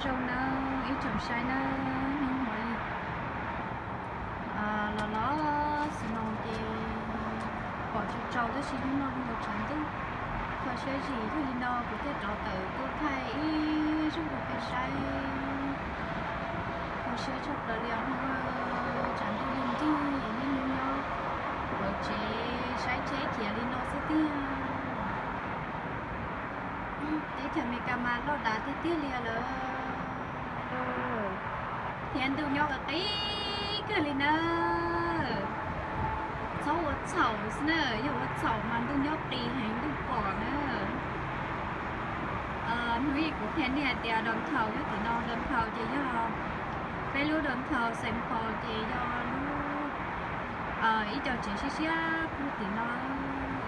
Zoo nawb ib tsoom saib nawb, hnub no los los snow ces pom tsaus tsaus tab sis hnub no zoo nkaus tshav ntuj kho siab zim thiaj li no kuv thiaj rov tawm tuaj thaij ib zaug rau peb saib. Kho siab tshaj plaws li os, tshav ntuj nrig nrig es niaj hnub nyob hauv tsev saib tsheb khiav li no xwb tiag. Teb chaws Amelikas mas loj dav tiag tiag li lawm. Thiab ntuj nyob qis qis kawg li na. Txhob ua txhaum xwb na, yog ua txhaum mas ntuj nyob qis heev ntuj pom na. Hnub ib kuv qhia nej hais tias downtown nyob tim no, downtown ces yog peb lub downtown Saint Paul ces yog lub ib co tsev siab siab puag tim no,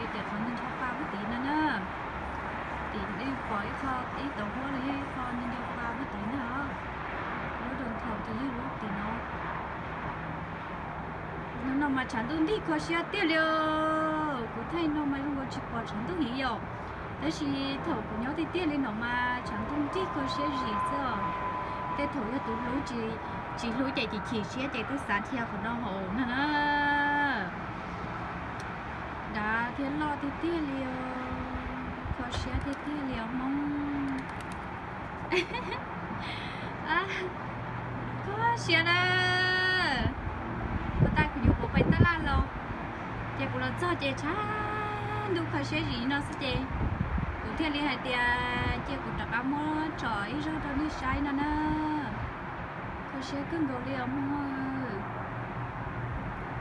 es ces qhov nco nco pa puag tim no na. Tim nej pom ib qho ib tauv huab los yog ib qho nco nco pa puag tim no. Lub downtown ces yog lub tim no. Hnub no mas tshav ntuj nrig kho siab tiag li os. Kuv thaij no mas zoo nkaus tsis pom tshav ntuj heev yom. Tab sis thaum kuv nyob tiag tiag li no mas tshav ntuj nrig kho siab zim xwb os. Tej thaum yog tus hlub tsis hlub ces chim chim siab ces twb xav dhia qhov no hauv no na. Dav thiab loj tiag tiag li os, kho siab tiag tiag li os Hmoob. Kho siab na. Ua tas kuv yuav kuv pais taj laj los, ces kuv los txog ces tshav ntuj kho siab zim no xwb ces kuv thiaj li hais tias cia kuv rov qab muab tsom ib zaug rau nej saib no na. Kho siab kawg nkaus li os Hmoob.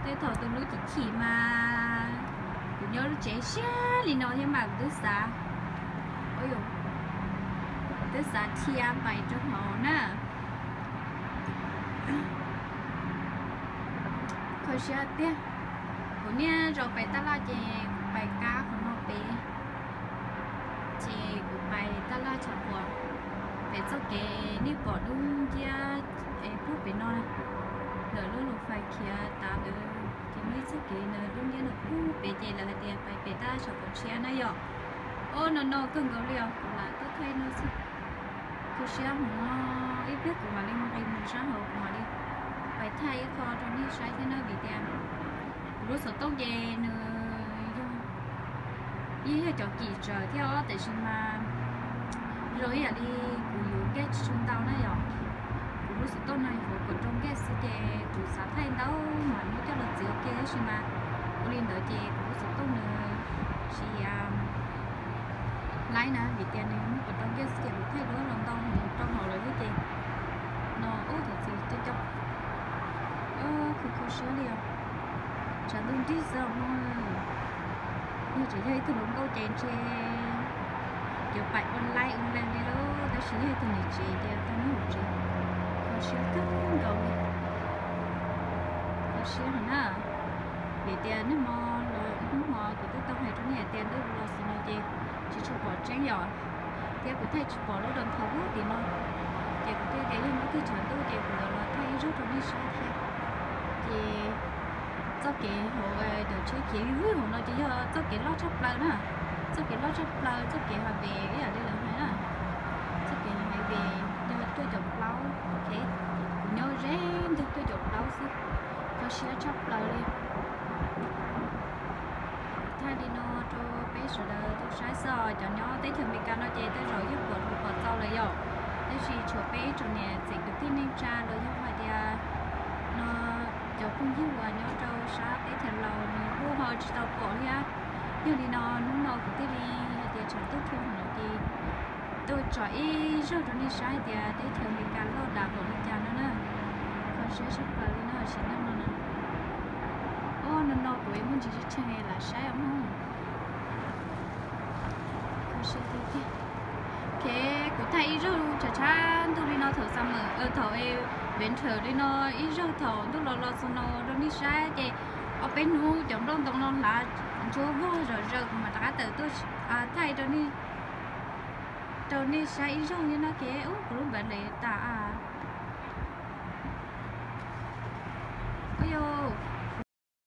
Tej thaum tus hlub chim chim mas kuv nyob lub tsev siab li no thiab mas kuv twb xav, twb xav dhia pais rau hauv na. Kho siab tiag. Kuv niaj zaus pais taj laj ces kuv pais kab qhov no pem, ces kuv pais taj laj tshav puam pem txoj kev nej pom dub nciab es puag pem no, ntawm lub lus fais khiav tas lawm ces muaj ib txoj kev ntawd dub nciab no puag pem ces lawv hais tias pais pem taj laj tshav puam tshiab na yom. Ob no no kawg nkaus li os, kuv lam tuaj thaij no xwb. Kho siab hmo, ib pliag kuv mam li nqis mus sab hauv kuv mam li pais thaij ib qho rau nej saib thiab na vim tias kuv lub xov tooj ces nws yog, yeej yog cov kim tsawm thiab os tiam sis mas zoo ib yam li kuv yuav nkej tsis tshua ntau na yom. Kuv lub xov tooj no yuav kom rau nkej xwb ces kuv xav thaij ntau mam muab coj los txiav ua ke tab sis mas ua li ntawd ces kuv lub xov tooj nws tsis laib na vim tias nws muab kom rau nkej xwb ces kuv thaij duab los ntau mus rau hauv lawm thiab ces no ub thov txim coob coob. Kho kho siab li os. Tshav ntuj nrig xwb os Hmoob. Yog tseem yog ib tug hluas nkauj ces ntshe yuav pais online online li lauj, tab sis yog ib tug niam tsev ces tau nyob hauv tsev. Kho siab kawg nkaus li. Kho siab heev na. Vim tias niaj hmo los hnub hmo kuv twb tau hais rau nej hais tias ntuj los xwb no ces tsis tshua pom tseeb yom, thiab kuv thaij tsis pom lub downtown puag tim no, ces kuv thiaj tias yog hnub twg tshav ntuj ces kuv yuav los thaij ib zaug rau nej saib thiab. Ces txoj kev hauv cov tsheb khiav vwj vwj hauv no ces yog txoj kev loj tshaj plaws na, txoj kev loj tshaj plaws, txoj kev highway ib yam li lawv hais na, txoj kev highway yog cuaj caum plaub, ok, kuv nyob ze ntug cuaj caum plaub xwb, kho siab tshaj plaws li. Thaij li no rau peb sawv daws tau saib xwb os, cov nyob teb chaws Amelikas no ces tej zaum yeej pom tau pom txaus lawm yom, tab sis tshuav peb ib tsoom niam txiv kwv tij neej tsa los yog hais tias no cov phooj ywg uas nyob rau sab teb chaws Laus nws kuj ho tsis tau pom thiab. Yog li no hnub no kuv thiaj li hais tias tshav ntuj thuam no ces tuaj tsom ib zaug rau nej saib hais tias teb chaws Amelikas loj dav npaum li cas no na. Kho siab tshaj plaws li no sim neej no na. Ob no no kuv muaj ntsis tshee lam saib os Hmoob. Kho siab tiag tiag. Ok, kuv thaij ib zaug tshav tshav ntuj li no thaum summer, thaum winter li no, ib zaug thaum ntuj los los snow rau nej saib ces ob peb hnub cov nplooj ntoo no hlav ntsuab vog zom zaws kuv mam rov qab tawm tuaj thaij rau nej saib ib zaug thiab no. Ok, ub kuv lub npav lev tas.